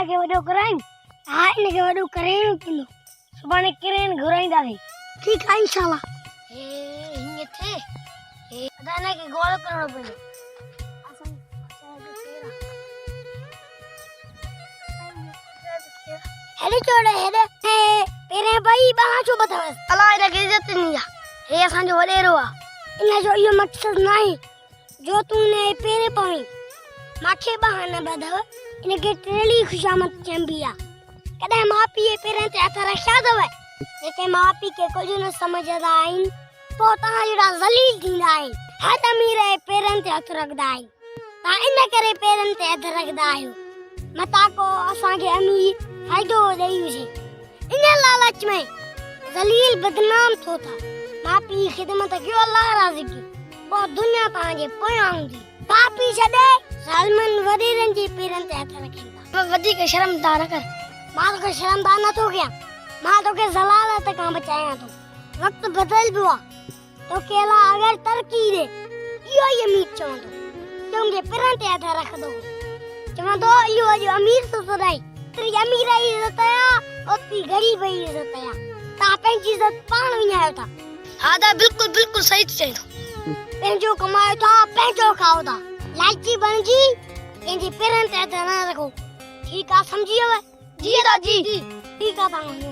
کي وڏو ڪرايون؟ ها ان کي وڏو ڪرائڻو پوندو. سڀاڻي ڪرين گهرائينداسين. ٺيڪ آ انشاء الله. هي هيئن ٿئي. هي ادا ان کي گول ڪرڻو پوندو. اسان جو خير آ. هيڏي چوڙ هيڏي. هي پهرين ٻئي ٻانهن ڇو ٻڌوس. الله ان کي عزت ڏني آ. هي اسان جو وڏيرو آ. ان جو اهو مقصد ناهي جو تون ان جي پيرين پوين. ماکي ٻانهن نه ٻڌو. ان کي ٽيڙي خوشامد چئبي آ. ڪڏهن ماء پيء جي پيرن تي هٿ رکيا اٿو؟ جيڪي ماء پيء کي ڪجهه نه سمجهندا آهن، پوء توهان جهڙا ذليل ٿيندا آهن. هر امير جي پيرن تي هٿ رکندا آهن. توهان ان ڪري پيرن تي هٿ رکندا آهيو، متان ڪو اسان کي امير فائدو ڏئي وجهي. ان لالچ ۾ ذليل بدنام ٿو ٿا. ماء پيء جي خدمت ڪيو، الله راضي ڪيو. پوء دنيا توهان جي پويان هوندي. ماء پيء ڇڏي ظالمن وڏيرن جي پيرن تي هٿ رکين ٿا. وڌيڪ شرمسار نه ڪر. مان توکي شرمسار نه ٿو ڪيان. مان توکي ذلالت کان بچايان ٿو. وقت بدلبو آ. توکي الله اگر ترقي ڏي. اهو ئي امير چوندو. تنهنجي پيرن تي هٿ رکندو هو. چوندو اهو اڄ امير ٿو سڏائي. جيتري امير جي عزت آ اوتري غريب جي عزت آ. توهان پنهنجي عزت پاڻ وڃايو ٿا. ها ادا بلڪل بلڪل صحيح ٿو چئين ٿو. پنهنجو ڪمايو ٿا پنهنجو کائو ٿا. لالچي بڻجي ڪنهن جي پيرن تي هٿ نه رکو. ٺيڪ آ سمجهي ويو؟ جي ادا جي. ٺيڪ آ تان وڃو.